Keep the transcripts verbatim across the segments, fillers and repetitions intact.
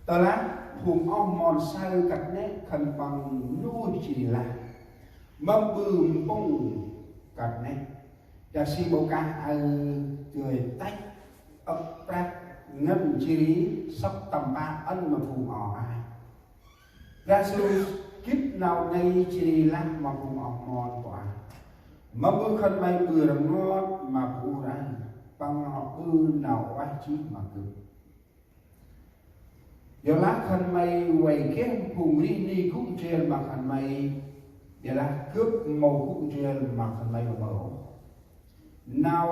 Tơlah phung oh mon saơ kơt nĕ khân păng nuih jêh ri lah: Mâm ƀư mpŭng kơt nĕ? Dak si ƀô kah aơ dơi tăch âk prăk ngăn jêh ri sŏk tâm pă ăn ma phung oh aơ. Brah Yêsu gĭt nau nây jêh ri lah ma phung oh mon pô aơ: Mâm ƀư khân may ƀư rngot ma bu ur aơ? Păng hŏ ƀư nau ueh jêh ma gâp. Yorlah khân may vay geh phung rêh ni gŭ ndrel ma khân may, yorlah gâp mâu gŭ ndrel ma khân may mơ. Nau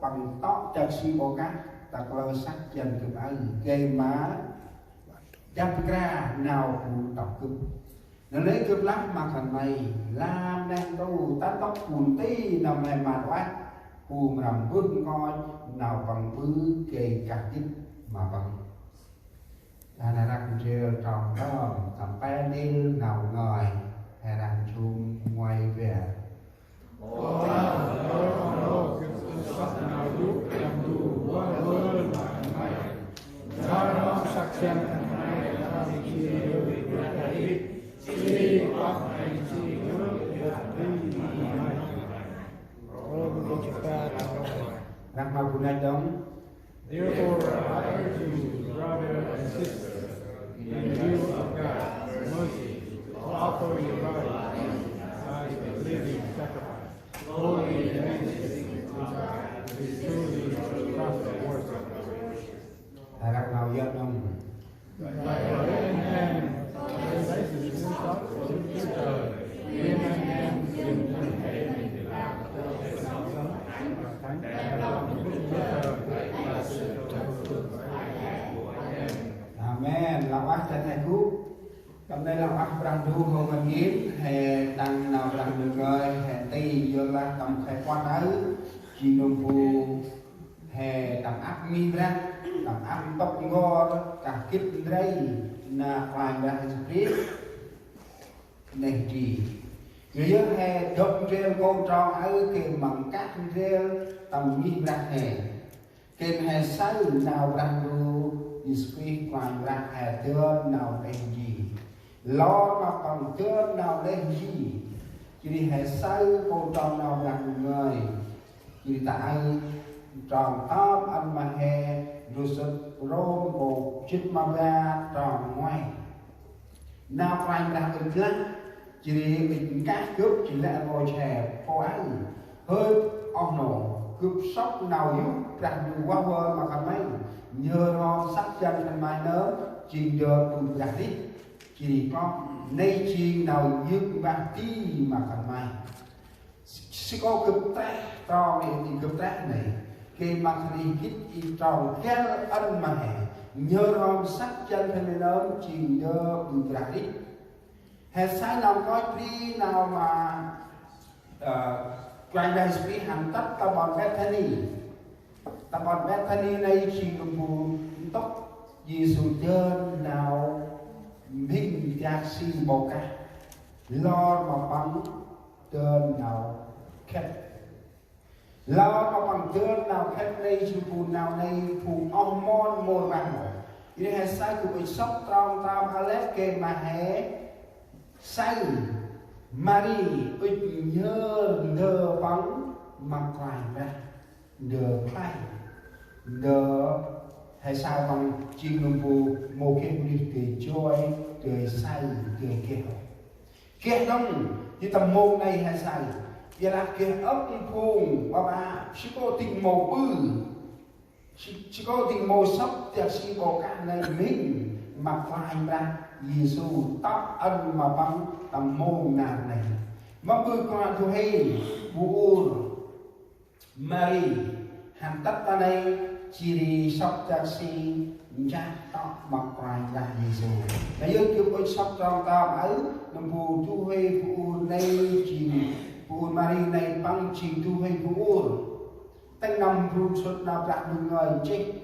păng tŏ dak si ƀô kah ta kalơ săk jăn gâp aơ, gay ma dăp nkra nau bu tŏ gâp. Nau nây gâp lah ma khân may: Lam neh ntu, ta ntŭk bu nti nau mhe man ueh, bu mra mbơh nkoch nau păng ƀư gay kah gĭt ma păng. Đah nây răk ndrel trong tơm, tâm pe ntil nau ngơi, he răk nsum nguay bar. Răk ma bu năch đŏng. Therefore, I urge you, brother and sister, in view of God's mercy, to offer your bodies as a living sacrifice, holy and acceptable to God, is truly your proper worship. Răk nau yơk đŏng. Amen. Lah ueh ta neh gŭ. Tâm nây lah ueh Brah Ndu hŏ ngăn ngên, he tăng nau Brah Ndu ngơi, he nti yorlah tâm khay puăn aơ, jêng nâm bu he tâm ăp ngih Brah, tâm ăp ntŭk n'gor kah gĭt ndrel nau Kôranh Brah Yêsu Krist neh nti. Yơh yơh he dôk ndrel nkông trong aơ gay ma nkah ndrel tâm ngih Brah he. Gay ma he saơ nau Brah Ndu Yêsu Krist Kôranh Brah he dơn nau neh nti. Lor ma păng dơn nau neh nti, jêh ri he saơ nkông trong nau Brah Ndu ngơi. Jêh ri ta aơ trong tơm ăn ma he ndrôl sŭt Rôm nkô̆ jât ma bar trong nguay. Nau Kôranh Brah ŭch lah, jêh ri ŭch nkah gâp jêh lĕ rngôch he pô aơ: Hơi oh nô, gâp sŏk nau yô̆ Brah Ndu vah vơr ma khân may, nhhơr hŏm săk jăn khân may nơm jêng ndơ ƀư brah rêh. Jêh ri kŏ, nây jêng nau yơk mbah di ma khân may. Sư kŏ gâp treh, trong nây gâp treh nây, gay ma khân may gĭt i trong găl ăn ma he, nhhơr hŏm săk jăn khân may nơm jêng ndơ ƀư brah rêh. He saơ nau nkoch bri nau ma, ơ, Kôranh Brah Yêsu Krist hăn tât ta ƀon Bethani. Ta ƀon Bethani nây jêng nâm bu ntŭk Yêsu dơn nau mhĭng dak si ƀô kah. Lor ma păng dơn nau khât. Lor ma păng dơn nau khât nây jêng bu nau nây phung oh mon mâu răng. Jêh ri he saơ gâp ŭch sŏk trong tơm aơ lĕ gay ma he saơ Mari ŭch nhhơr ndơ păng ma Kôranh Brah. Ndơ khlay, ndơ he saơ păng jêng nâm bu mâu geh bunuyh dơi joi, dơi saơ, dơi geh. Geh đŏng, jêh tâm mông nây he saơ. Ƀiălah geh âk phung, ƀaƀă, sư kŏ dâng mâu ƀư. Sư, sư kŏ dâng mâu sŏk, dak si ƀô kah nây mhĭng ma Kôranh Brah Yêsu tŏ ăn ma păng tâm mông nar nây. Mâm ƀư Kôranh Brah du huê bu ur Mari hăn tât ta nây, jêh ri sŏk dak si nchah tŏ ma Kôranh Brah Yêsu. Nây yơh gâp ŭch sŏk trong tơm aơ, nâm bu du huê bu ur nây jêng, bu ur Mari nây păng jêng du huê bu ur. Tĭng nâm ndrôm sŭt nau Brah Ndu ngơi nchih.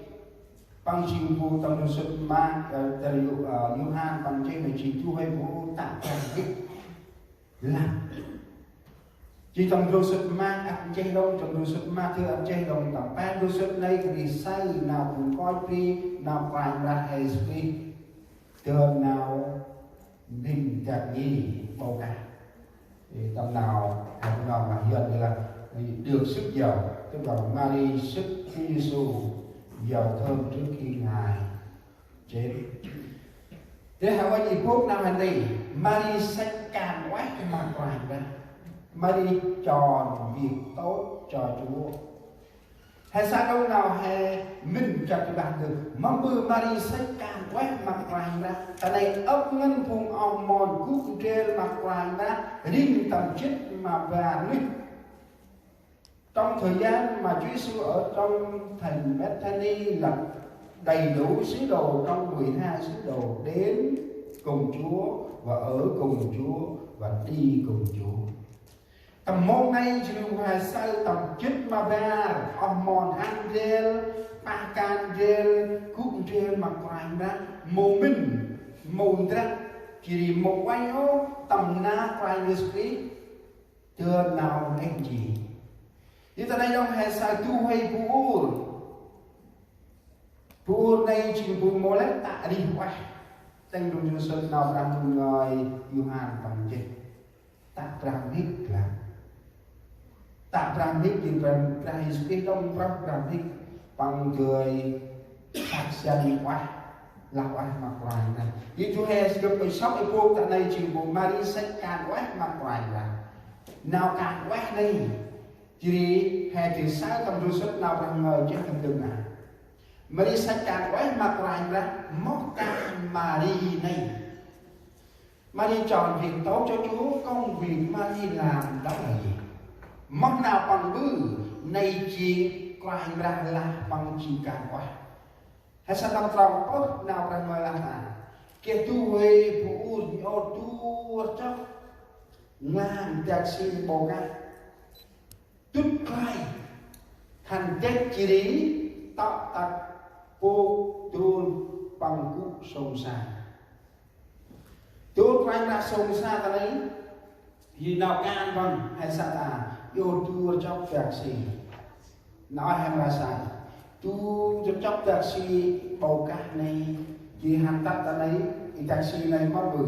Păng jêng bu tâm ndrôm sŭt Mark, ơ, tơ Yô-, ơ, Yôhan păng nchih nây jêng du huê bu ur tă Brah Yêsu. Lah. Jêng tâm ndrôm sŭt Mark ăt nchih đŏng, tâm ndrôm sŭt Mathiơ ăt nchih đŏng, tâm pe ndrôm sŭt nây gay saơ nau bu nkoch bri nau Kôranh Brah Yêsu Krist. Dơn nau mhĭk dak ngăn bầu cà. Thì tâm nau họp nau mà hiện như là được sức giàu, tức là Mari sức Chúa Giêsu giàu thơm trước khi Ngài chết. Thế hả, ơ, i bôk nau hăn nây, Mari săch kan ueh ma Kôranh Brah. Mari chọn việc tốt cho Chúa. He saơ đŏng nau he mĭn chăt băng dơm, mâm ƀư Mari săch kan ueh ma Kôranh Brah. Ta nây ăp ngăn phung oh mon gŭ ndrel ma Kôranh Brah, ring tâm jât ma bar nuyh. Trong thời gian mà Chúa Giêsu ở trong thành Bethany là đầy đủ sứ đồ, trong mười hai sứ đồ đến cùng Chúa và ở cùng Chúa và đi cùng Chúa. Tâm mông nây jêh ri he saơ tâm jât ma bar oh mon ăn ndrel, pah kan ndrel, gŭ ndrel ma Kôranh Brah, mâu mĭn, mâu ndrăk, jêh ri mâu uănh ôh tâm nar Kôranh Yêsu Krist, dơn nau neh nti. Jêh ta nây đŏng he saơ du huê bu ur. Bu ur nây jêng bu mâu lĕ tă rêh ueh. Tĭng đŏng jêng sŭt nau Brah Ndu ngơi Yôhan păng jêh. Tă brah mhĭk lah. Tă brah mhĭk jêng brah, brah Yêsu Krist đŏng brah, brah mhĭk. Păng dơi săch săn ueh, lah ueh ma Kôranh Brah. Jêh du huê săp ƀư sŏk i bôk ta nây jêng bu Mari săch kan ueh ma Kôranh Brah. Nau kan ueh nây. Jêh ri he dơi saơ tâm ndrôm sŭt nau Brah ngơi jêh tâm dâng a. Mari săch kan ueh ma Kôranh Brah, moh kan Mari nây. Mari chọn việc tốt cho Chúa, công việc Mari làm đó là gì? Moh nau păng ƀư nây jêng Kôranh Brah lah păng jêng kan ueh. He saơ tâm trong pơh nau Brah ngơi lah ta. Geh du huê bu ur nhŏt du rchŏk ngăn dak si ƀô kah. Dŭt khlay, hăn dăch jêh ri, tŏ tât pôk dôl păng gŭ sông sa. Dôl Kôranh Brah sông sa ta nây, jêh nau kan păng, he saơ ta, nhŏt du rchŏk dak si. Nau he mra saơ, du rchŏk dak si ƀô kah nây, jêh hăn tât ta nây, i dak si nây mâm ƀư,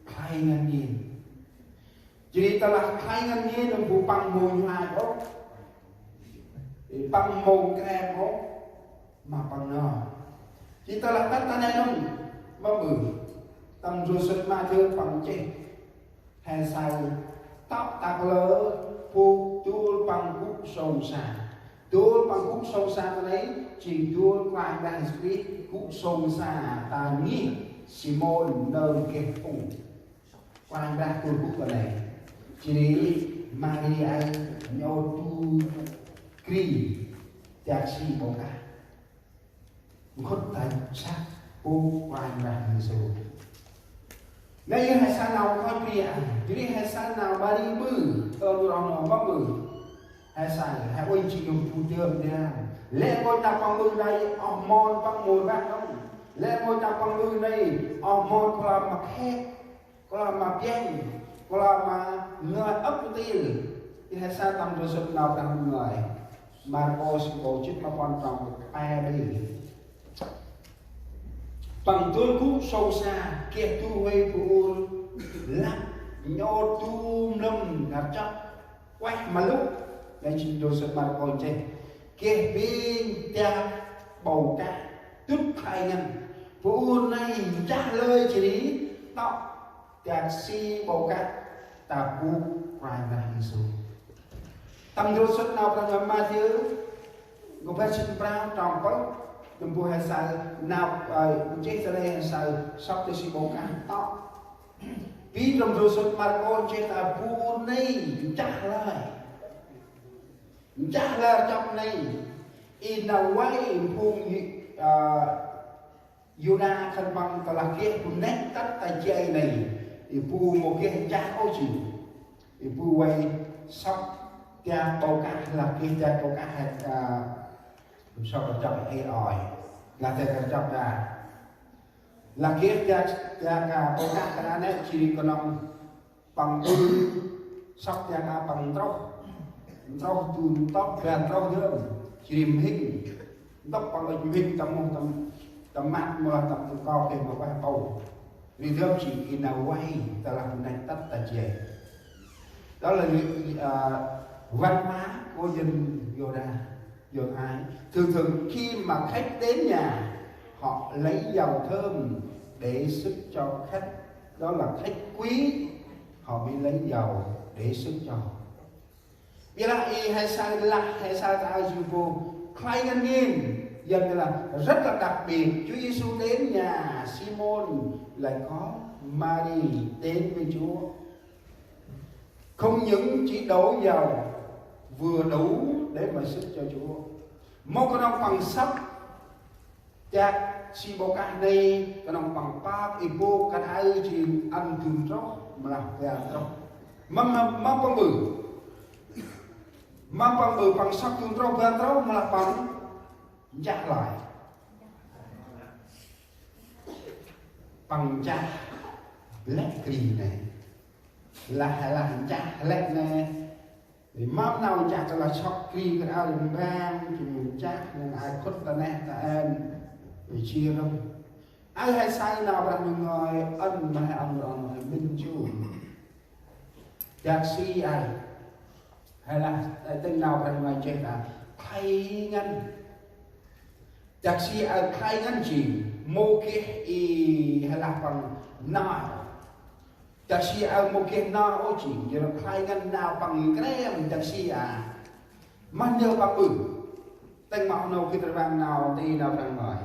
khlay ngăn ngên. Jêh ri tơlah khlay ngăn ngên nơm bu păng mâu nhuai ôh. Păng mâu krem ôh. Ma păng nơm. Jêh ri tơlah tât ta nây nơm. Mâm ƀư. Tâm ndrôm sŭt Mathiơ păng jêh. He saơ tŏ tât lơ pôk dôl păng gŭ sông sa. Dôl păng gŭ sông sa ta nây, jêng dôl Kôranh Brah Yêsu Krist gŭ sông sa ta ngih Simôn nơm geh phung. Kôranh Brah gŭ ta nây. Jêh ri Mari aơ nhŏt du kri dak si ƀô kah. Nkhŭt ta săk pôk Kôranh Brah Yêsu. Nây he saơ nau nkoch bri aơ. Jêh ri he saơ nau Mari ƀư. Tơl du rŏng nau mâm ƀư. He saơ, he uănh jêng nơm bu dơm dam. Lĕ nkoch nau păng ƀư nây, oh mon păng mâu rvăt đŏng. Lĕ nkoch nau păng ƀư nây, oh mon klam ma khek. Klam ma piăng, klam ma ngơi ăp ntil. Jêh he saơ tâm ndrôm sŭt nau Brah ngơi. Markôs kô̆ jât ma puăn trong pe ri. Păng dôl gŭ sông sa, geh du huê bu ur lăp, nhŏt du mlâm ngar chăp. Ueh ma lŭ, nây jêng ndrôm sŭt Markôs jêh. Geh bêng dak ƀô kah, dŭt khlay ngăn. Bu ur nây nchah lơi jêh ri, tŏ dak si ƀô kah, ta pôk Kôranh Brah Yêsu. Tâm ndrôm sŭt nau Brah ngơi Mathiơ, nkô̆ bar jât prao trong pơh, nơm bu he saơ, nau, ơ, jêh ta nây he saơ, sŏk dak si ƀô kah, tŏ. Bi tâm ndrôm sŭt Markôs jêh ta bu ur nây nchah lơi. Nchah lơi rchăp nây. I nau vay phung, ơ, Yuđa khân păng tơlah geh bu neh tât ta jay nây. I bu mâu geh nchah ôh jêh. I bu vay sŏk dak ƀô kah, lah geh dak ƀô kah he, ơ, sŏk rchăp he ơi. Lah dak rchăp đa. Lah geh dak, dak, a, ƀô kah kơt nây jêh ri knŏng păng ƀư sŏk dak a păng ntroh. Ntroh du ntŭk bar ntroh dơm. Jêh ri mhĭk. Ntŭk păng ŭch mhĭk tâm mông tâm tâm măt mâu lah tâm nkok, ê, mâu ueh âu. Ri dơm jêng i nau vay, tơlah neh tât ta jêh. Đó là, à, văn hóa của dân Yuđa, Do Thái. Thường thường khi mà khách đến nhà, họ lấy dầu thơm để xức cho khách. Đó là khách quý, họ mới lấy dầu để xức cho họ. Ƀiălah i he saơ lah, he saơ ta aơ jêng pô khlay ngăn ngên, dăn lah rất là đặc biệt. Chúa Giêsu đến nhà Simôn lại có Mari đến với Chúa. Không những chỉ đổ dầu vừa đủ để mà xức cho Chúa. Mâu knŏng păng săp dak si bok ah nây, knŏng păng pap i bok kăn aơ jêng ăn dŭm trôk, mâu lah bar trôk. Mâm, mâm, mâm păng ƀư. Mâm păng ƀư, păng săp dŭm trôk bar trôk, mâu lah păng nchah lơi. Păng nchah lĕ kri nê. Lah, lah nchah lĕ nê. Mâm nau nchah tơlah sŏk kri kơ aơ mbang, jêng nchah nê ai khŭt ta neh ta en. Jêh ri aơ he saơ nau Brah Ndu ngơi, ăn ma he ăn ro he mĭn jêng. Dak si aơ, he lah, tĭng nau Brah Ndu ngơi jêh ta khlay ngăn. Dak si aơ khlay ngăn jêng mâu geh i, he lah păng nar. Dak si aơ mâu geh nar ôh jêng, jêh ri khlay ngăn nau păng krem dak si aơ. Mâm nơh păng ƀư. Tĭng ma nau gĭt rbăng nau nti nau Brah Ndu ngơi.